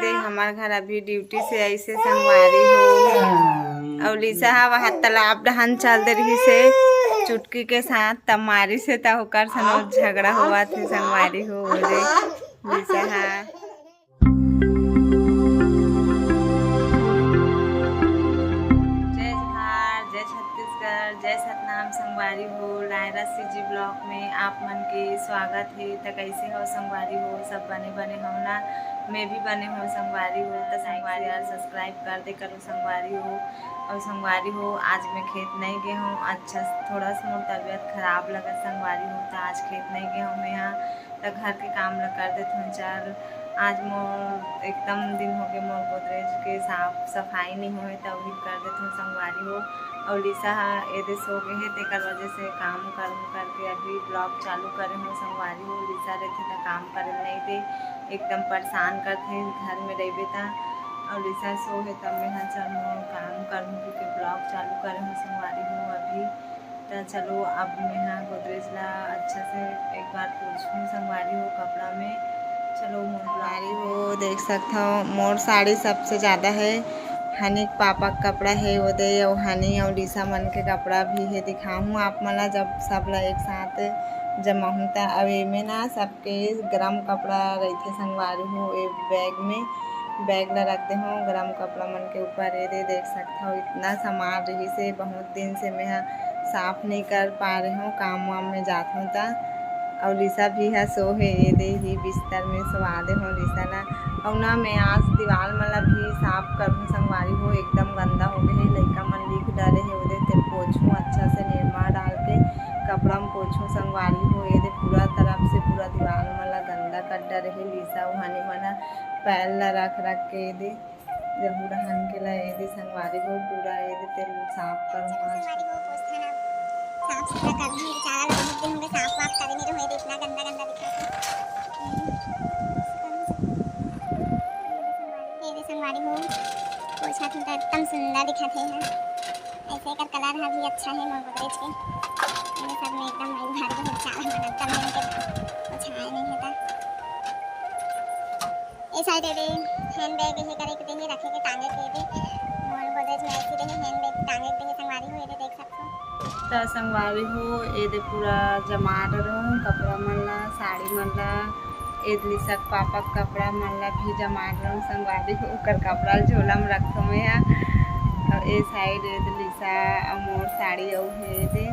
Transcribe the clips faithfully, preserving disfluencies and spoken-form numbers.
दे, हमर घर अभी ड्यूटी से आइसे संगवारी हो, अउ लिसा ह वहाँ तालाब डहन चल दे रहिसे चुटकी के साथ, तब मारिसे, त ओकर संग झगड़ा होवत हे संगवारी हो। ओ दे लिसा ह। जय जोहार, जय छत्तीसगढ़, जय सतनाम संगवारी हो। लायरा सीजी ब्लॉग में आप मन के स्वागत हे। त कैसे हो संगवारी हो? सब बने बने हो ना? मैं भी बने हो संगवारी हो। त संगवारी यार सब्सक्राइब कर दे करो संगवारी हो। और संगवारी हो, आज मैं खेत नहीं गए हूँ, अच्छा थोड़ा सा मोर तबीयत खराब लगा संगवारी हो, त आज खेत नहीं गए हूँ मैं यहाँ। त घर के काम ल कर देथों चल। आज मोर एकदम दिन हो गए मोर गोदरेज के साफ सफाई नहीं होए, त उही कर देथों संगवारी हो। और लिसा ह एदे सो गए हे, तेकर वजह से काम कर करके अभी ब्लॉग चालू करे हो संगवारी हो। लिसा रहथे त काम करे नहीं दे, एकदम परेशान करथे घर में रहिबे त। और लिसा सो हे तब मैं ह चल मोर काम करहूँ के ब्लॉग चालू करे हो संगवारी हो अभी। त चलो, अब मैं ह गोदरेज ला अच्छा से एक बार पोंछहूँ संगवारी हो कपड़ा में। चलो, मोर संगवारी हो, देख सकत हो, मोर साड़ी सबसे ज्यादा है, हनी के पापा के कपड़ा है, वो दे, अउ हनी अउ लिसा मन के कपड़ा भी है, दिखाहूँ आप मन ला, जब सब ला एक साथ जमाहूँ त। अब एमे ना सब के गरम कपड़ा रहिथे संगवारी हो, ए बैग में, बैग ला रख दे हो गरम कपड़ा मन के ऊपर। एदे देख सकत हो, इतना सामान रहिसे, बहुत दिन से मैं ह साफ नहीं कर पा रहे हो, काम वाम में जात हो त। अउ लिसा भी ह सो हे, एदे ही बिस्तर में सोवा दे हो लिसा ला। अउ ना मैं आज दीवाल मन ला भी साफ करहूँ संगवारी हो, एकदम गंदा हो गए हे, लइका मन लिख डारे हे, ओदे ते पोछहूँ अच्छा से निरमा डाल के कपड़ा में पोछहूँ संगवारी हो। एदे पूरा तरफ से पूरा दीवाल मन ला गंदा कर डारे हे लिसा, उहानी मन ह पैर ला रख रख के एदे जहू डहन के ला एदे संगवारी हो, पूरा एदे तेल साफ करहूँ आज। संगवारी हो, पोछथन अब। साफ सुथरा करहूँ, बेचारा लोग बहुत दिन हो गए साफ वाफ करे नहीं रहो, एदे इतना गंदा गंदा दिखत हे। एदे संगवारी हो, पोछथन त एकदम सुंदर दिखत हे। ऐसे एकर कलर ह भी अच्छा है मोर गोदरेज के। एमे सब में एकदम मैल भारी बहुत चाल मन एकदम मन के पोछाए नहीं होता। ए साइड एदे हैंड बैग हे करे के देहे रखे के टांगे के एदे। मोर गोदरेज में ऐसी रहे हैंड बैग टांगे के देहे संगवारी हो एदे देख सकथो। त संगवारी हो एदे पूरा जमा डरहूँ कपड़ा मन ला, साड़ी मन ला, एद लिसा के पापा के कपड़ा मन ला भी जमा डरहूँ संगवारी हो, ओकर कपड़ा ला झोला में रखथों मैं ह। अउ ए साइड एद लिसा अउ मोर साड़ी अउ हे एदे,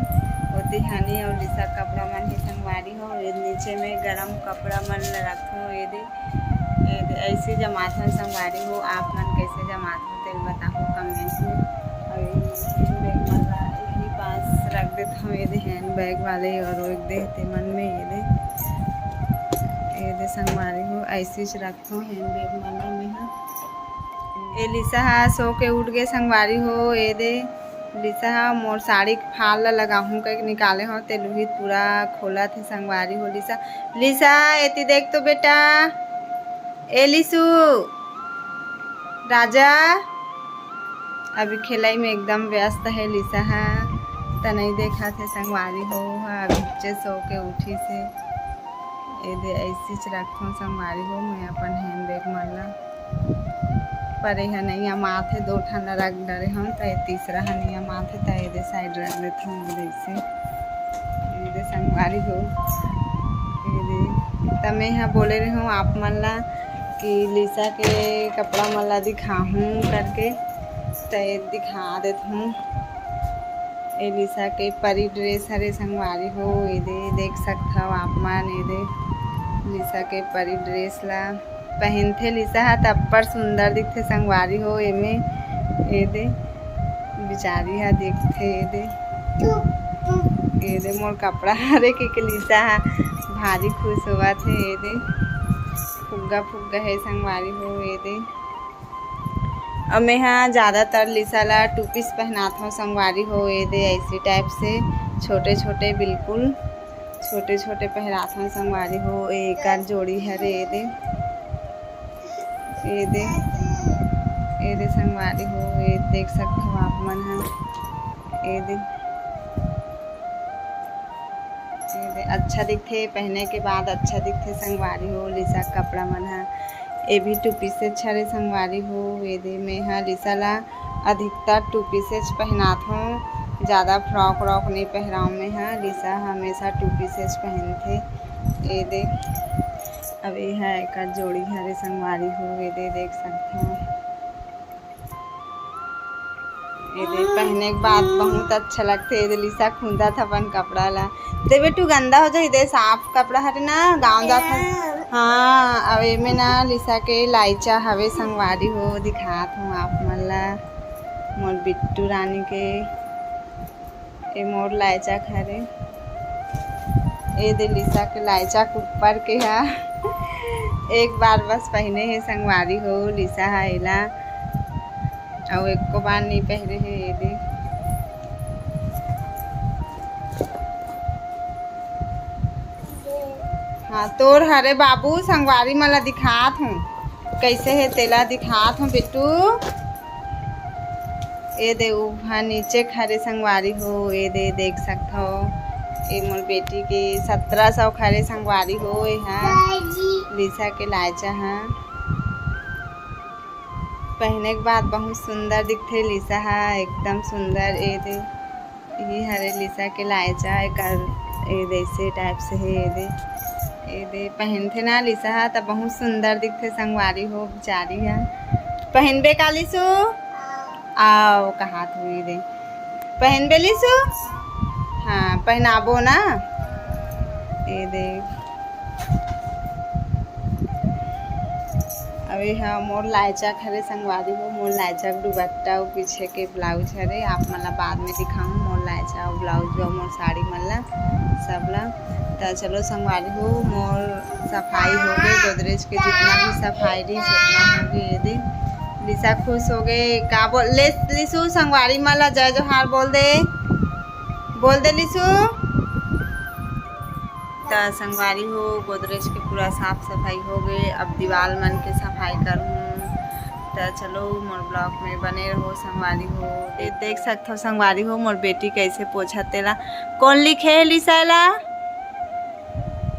ओती हनी अउ लिसा के कपड़ा मन हे संगवारी हो। एद नीचे में गरम कपड़ा मन ला रखथों एदे, एदे ऐसे जमाथन संगवारी हो, आप मन कैसे जमाथन तेल बताहू कमेंट में। अउ ये हैंड बैग मन ला यही पास रख देथों एदे हैंड बैग वाले, अउ एक दे तेमन में एदे, एदे संगवारी हो ऐसे रख तो हैंड बैग मन ला मैं ह। ए लिसा ह सो के उठ गे संगवारी हो, एदे लिसा ह मोर साड़ी के फाल ला लगाहूँ कहिके निकाले हो, ते लुहित पूरा खोलत हे संगवारी हो। लिसा, लिसा एती देख तो बेटा, ए लिसु, राजा अभी खेलई में एकदम व्यस्त हे लिसा ह, त नहीं देखत हे संगवारी हो, ह अभी सो के उठिस हे। एदे ऐसीच रखथों संगवारी हो, मैं अपन हैंड बैग मन ला। पर एहा नइ अमात हे, दो ठन ला रख डरे हन, त ए तीसरा ह नइ अमात हे, त एदे साइड रख देथों, एदे ऐसे। एदे संगवारी हो, एदे, त मैं ह बोले रहे हूँ आप मन ला कि लिसा के कपड़ा मन ला दिखाहूँ करके, त ए दिखा देथों। ए लिसा के परी ड्रेस हरे संगवारी हो, एदे देख सकथव आप मन, एदे लिसा के परी ड्रेस ला पहनथे लिसा ह त अब्बड़ सुंदर दिखथे संगवारी हो। एमे एदे बिचारी ह देखथे, एदे, एदे मोर कपड़ा हरे के, के लिसा ह भारी खुश होवत हे। एदे फुग्गा फुग्गा हे संगवारी हो, एदे अउ मेंहा ज्यादातर लिसा ला टू पीस पहनाथव संगवारी हो, एदे ऐसे टाइप से छोटे छोटे, बिल्कुल छोटे छोटे पहनाथव संगवारी हो। एकर जोड़ी हरे एदे, एदे, एदे संगवारी हो, ए देख सकथव आप मन ह, एदे। एदे अच्छा दिखथे, पहने के बाद अच्छा दिखथे संगवारी हो, लिसा के कपड़ा मन ह। ये भी two pieces हरे संगवारी हो। ये दे, मैं ह लिसा ला अधिकतर two pieces पहनात हूँ, ज़्यादा फ्रॉक व्रॉक नहीं पहराऊँ मैं ह। लिसा हमेशा two pieces पहनथे। ये दे, अब ये ह एकर जोड़ी हरे संगवारी हो। ये दे, देख सकत हो। ये दे, पहने के बाद बहुत अच्छा लगथे। ये दे, लिसा खुंदत अपन कपड़ा ला। दे बेटू, गंदा हो जाही, दे साफ कपड़ा हरे ना, गाँव जात हन। हाँ, अब एमे ना लिसा के लाइचा हवे संगवारी हो, दिखात हूँ आप मन ला, मोर बिट्टू रानी के। ये मोर लाइचा हरे। ये दे लिसा के लाइचा के ऊपर के हा। एक बार बस पहने हे संगवारी हो लिसा हा एला, अउ एको बार नहीं पहरे हे। ये दे, हाँ, तोर हरे बाबू, संगवारी मन ला दिखात हूँ, कैसे हे तेला दिखात हूँ बेटू। ये दे, उहा नीचे हरे संगवारी हो। ये दे, देख सकत हो, ये मोर बेटी के सत्रह सौ हरे संगवारी हो। ये हा लिसा के लाइचा हा, पहने के बाद बहुत सुंदर दिखथे लिसा हा, एकदम सुंदर। ये दे, ये हरे लिसा के लाइचा, एकर ये जैसे टाइप से हे। ये दे, ये दे, पहनथे ना लिसा हा, त बहुत सुंदर दिखथे संगवारी हो, बेचारी हा। पहनबे का लिसू? आओ, कहात हुई दे। पहनबे लिसू? हाँ, पहनाबो ना। ये दे, अब ये हा मोर लाइचा हरे संगवारी हो, मोर लाइचा के दुपट्टा, अउ पीछे के ब्लाउज हरे, आप मन ला बाद में दिखाऊँ, मोर लाइचा अउ ब्लाउज अउ मोर साड़ी मन ला, सब ला। त चलो संगवारी हो, मोर सफाई हो गे, गोदरेज के जितना भी सफाई रहिस उतना हो गे। ये दे, लिसा खुश हो गे। का बोल ले लिसू, संगवारी मन ला जय जोहार बोल दे, बोल दे लिसू। त संगवारी हो, गोदरेज के पूरा साफ सफाई हो गे। अब दीवाल मन के सफाई करहूँ। त चलो, मोर ब्लॉग में बने रहो संगवारी हो। ये देख सकत हो संगवारी हो, मोर बेटी कैसे पोछत तेला। कौन लिखे हे लिसा ला?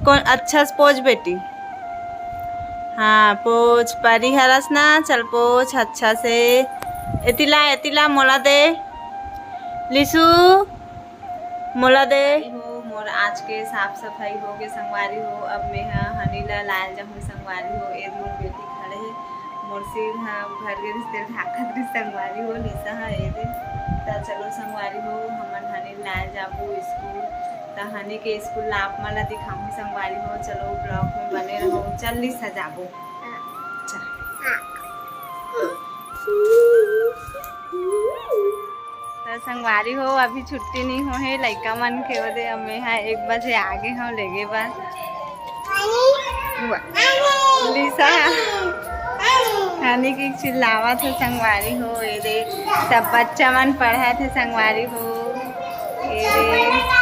कौन? अच्छा से पोछ बेटी। हाँ, पोछ, परी हरस ना, चल पोछ अच्छा से। एतिला, एतिला मोला दे। लिसू, मोला दे। हो, मोर आज के साफ सफाई हो गे संगवारी हो। अब मैं ह हनी ला लायल जाहूँ संगवारी हो। ए मोर बेटी खड़े हे, मोर सिर ह भर गे रिहिस तेला ढाकत रिहिस संगवारी हो। लिसा ह ए दे। त चलो संगवारी हो, हमन हनी लायल जाबो स्कूल। त हनी के स्कूल ला आप मन ला दिखाहूँ संगवारी हो। चलो ब्लॉग में बने रहो। चल लिसा जाबो। अच्छा। त संगवारी हो, अभी छुट्टी नहीं हो हे लइका मन के, ओदे अब मैं ह एक बजे आगे हूँ लेगे बर। लिसा हनी की चिल्लावत हे संगवारी हो। ये दे, सब बच्चा मन पढ़त हे संगवारी हो। ये दे,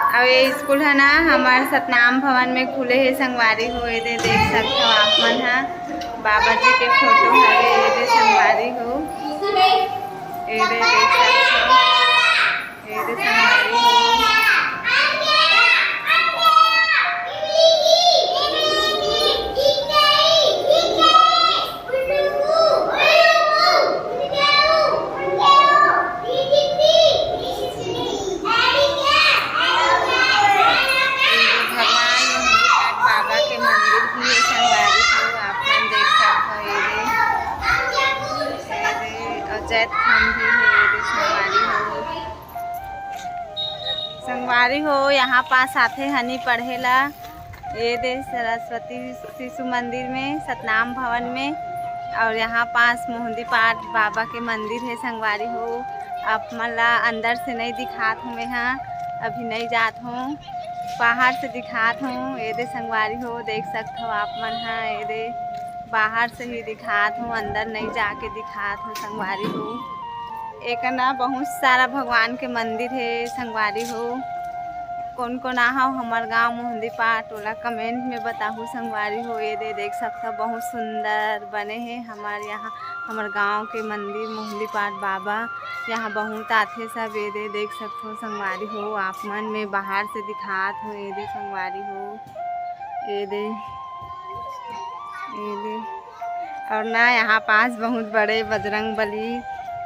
अब ये स्कूल है ना, हमारे सतनाम भवन में खुले हे संगवारी हो। ये दे, देख सकते हो आप मन हा, बाबा जी के फोटो हरे। ये दे संगवारी हो, ये दे देख सकते हो, ये दे संगवारी हो। भगवान मोहन बाबा के मंदिर भी है संगवारी हो, आप मन देख सकते हो। ये दे, ये दे, और जैत खान भी है, ये दे संगवारी हो। संगवारी हो, यहाँ पास आथे हनी पढ़े ला। ये दे सरस्वती शिशु मंदिर में, सतनाम भवन में, और यहाँ पास मोहंदी पाठ बाबा के मंदिर है संगवारी हो। आप मन ला अंदर से नहीं दिखात हूँ मैं हा, अभी नहीं जात हूँ, बाहर से दिखात हूँ। ये दे संगवारी हो, देख सकत हो आप मन हा, ये दे बाहर से ही दिखात हूँ, अंदर नहीं जाके दिखात हूँ संगवारी हो। एक ना बहुत सारा भगवान के मंदिर है संगवारी हो। कौन कौन आहव हमर गांव मोहंदी पाट, ओला कमेंट में बताहू संगवारी हो। ये दे देख सकथव, बहुत सुंदर बने हे हमर यहाँ, हमर गांव के मंदिर मोहंदी पाट बाबा। यहाँ बहुत आथे सब। ये दे देख सकथव संगवारी हो, आप मन में बाहर से दिखात हो। ये दे संगवारी हो, ये दे ये दे, और ना यहाँ पास बहुत बड़े बजरंग बली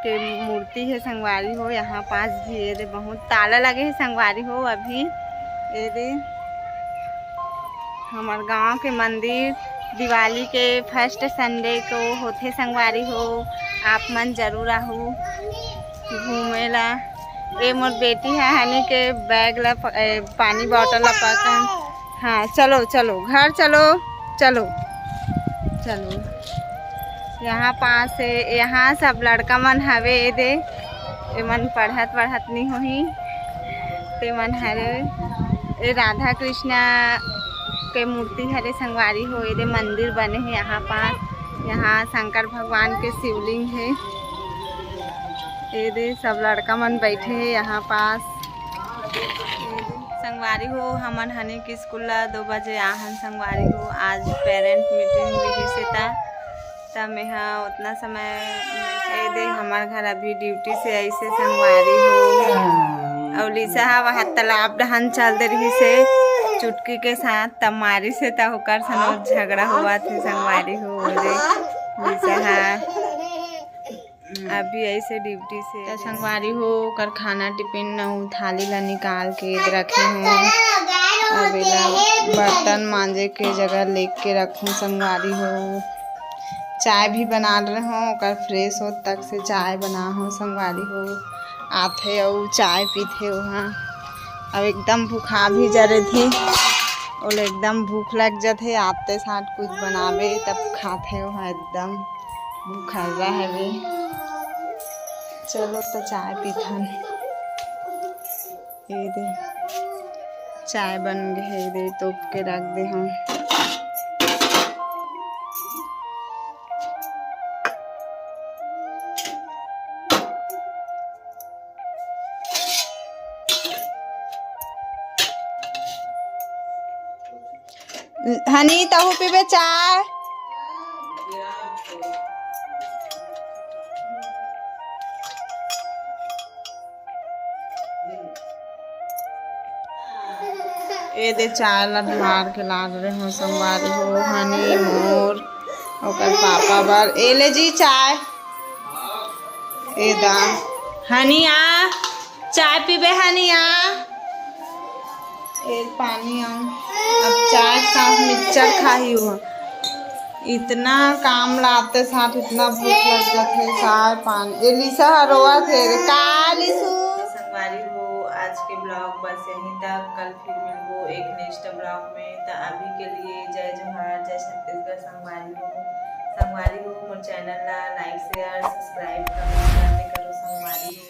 के मूर्ति हे संगवारी हो। यहाँ पास भी ये दे बहुत ताला लगे हे संगवारी हो। अभी ये दे हमर गांव के मंदिर दिवाली के फर्स्ट संडे को होथे संगवारी हो, आप मन जरूर आहू घूमे ला। ये मोर बेटी है हनी के बैग ला प-, ए, पानी बॉटल ला पकड़। हाँ, चलो चलो घर चलो, चलो चलो। यहाँ पास है, यहाँ सब लड़का मन हवे। ये दे, ये मन पढ़त पढ़त नहीं होही, ते मन हरे। ये राधा कृष्णा के मूर्ति हरे संगवारी हो। ये दे मंदिर बने हे यहाँ पास, यहाँ शंकर भगवान के शिवलिंग हे। ये दे सब लड़का मन बैठे हे यहाँ पास। संगवारी हो, हमन हनी के स्कूल ला दो बजे आहन संगवारी हो। आज पेरेंट मीटिंग रहिस हे ता, त मेहा उतना समय, ए दे हमर घर अभी ड्यूटी से आइसे संगवारी हो। अउ लिसा ह वहाँ तालाब डहन चल दे रहिस हे चुटकी के साथ, त मारिस हे त ओकर संग झगड़ा होवत हे संगवारी हो। ओ दे लिसा ह अभी ऐसे ड्यूटी से त संगवारी हो, ओकर खाना टिफिन अउ थाली ला निकाल के रखे हूँ। अब एला बर्तन मांजे के जगह लेके रखूँ संगवारी हो। चाय भी बना रहे हो, ओकर फ्रेश हो तक से चाय बना हो संगवारी हो। आथे अउ चाय पीथे ओहा। अब एकदम भूखा भी जरे थे, ओला एकदम भूख लग जाथे। आते साथ कुछ बनाबे तब खाथे ओहा एकदम। भूखर्रा हवे। चलो त चाय पीथन। ये दे चाय बन गे हे, ये दे तोप के रख दे हम। हनी, तहू पीबे चाय? ए दे चाय ला ढार के लान रहे हो संगवारी हो, हनी मोर, ओकर पापा बर। ए ले जी चाय। ए दा, हनी आ, चाय पीबे हनी आ। ए पानी आ। अब चाय के साथ मिक्सचर खाही हुआ। इतना काम लाते साथ इतना भूख लग जाथे, चाय पानी। ए लिसा ह रोवत हे रे, का लिसू? संगवारी हो, आज के ब्लॉग बस यहीं तक। कल फिर मिलबो एक नेक्स्ट ब्लॉग में। त अभी के लिए जय जोहार, जय छत्तीसगढ़ संगवारी हो। संगवारी हो, मोर चैनल ला लाइक, शेयर, सब्सक्राइब कर